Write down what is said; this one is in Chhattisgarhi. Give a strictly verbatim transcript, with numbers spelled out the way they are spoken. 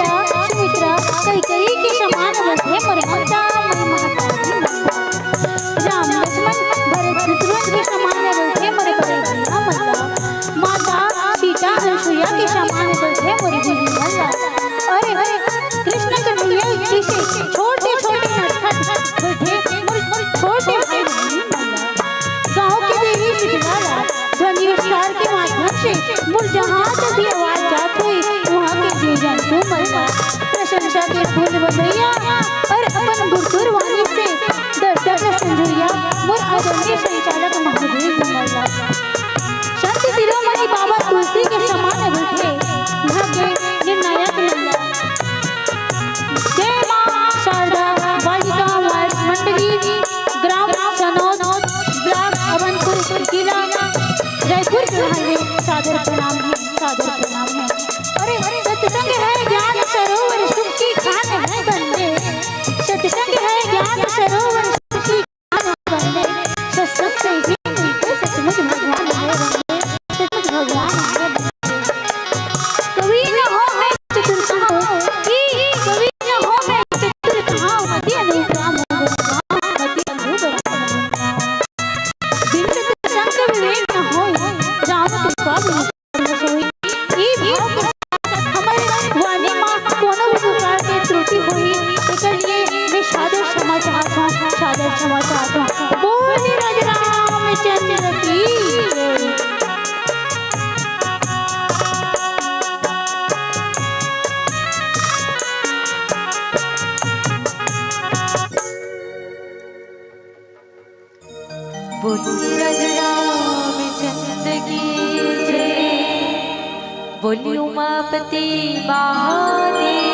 सुमित्रा कैकई के समान रहिथे मोर ममता मई महतारी। राम लक्ष्मण भरत शत्रुघ्न के समान रहिथे मोर बड़े भैया मल्ला। माता सीता अनसुईया के समान रहिथे मोर बहिनी मल्ला। अरे कृष्ण कन्हैया जइसे छोटे छोटे नटखट रहिथे मोर छोटे भाई बहिनी मल्ला। गाँव के देवी शीतला ला ध्वनि विस्तार के माध्यम से मोर जहाँ तक भी आवाज जात होही, उहाँ के जीव जंतु मन ला प्रशंसा के फूल बधइया अउ अपन गुरतुर वाणी से दर्शक ला संजोइया मोर आदरणीय संचालक महावीर जी मन ला। संत शिरोमणि बाबा तुलसी के समान रूप में भाग्य निर्णायक मन ला। जय माँ शारदा बालिका मार्ग मंडली, ग्राम सनौद, ब्लॉक अवनपुर, जिला रायपुर के ओर ले सादर प्रणाम हे, सादर प्रणाम हे। अरे सत्संग है ज्ञान सरोवर सुख की खान है बंदे, सत्संग है ज्ञान सरोवर सुख की खान है बंदे, सत्संग से ही मिलते सचमुच भगवान है बंदे, सचमुच भगवान है बंदे। कवि न हो मैं चतुर कहाऊं, ई कवि न हो मैं चतुर कहाऊं, अति अनुपम हो राम, अति अनुपम हो राम। बिन चतुर संग विवेक न होय, राम कृपा बिनु फल न सोय। ई भाव के साथ हमर वाणी मा कोनो भी प्रकार के त्रुटि होही, एकर लिए मैं सादर क्षमा चाहत हूँ, सादर क्षमा चाहत हूँ। बोल राजा रामचंद्र की जय। बोलिए राजा रामचंद्र की जय, बोलिए उमापति महादेव।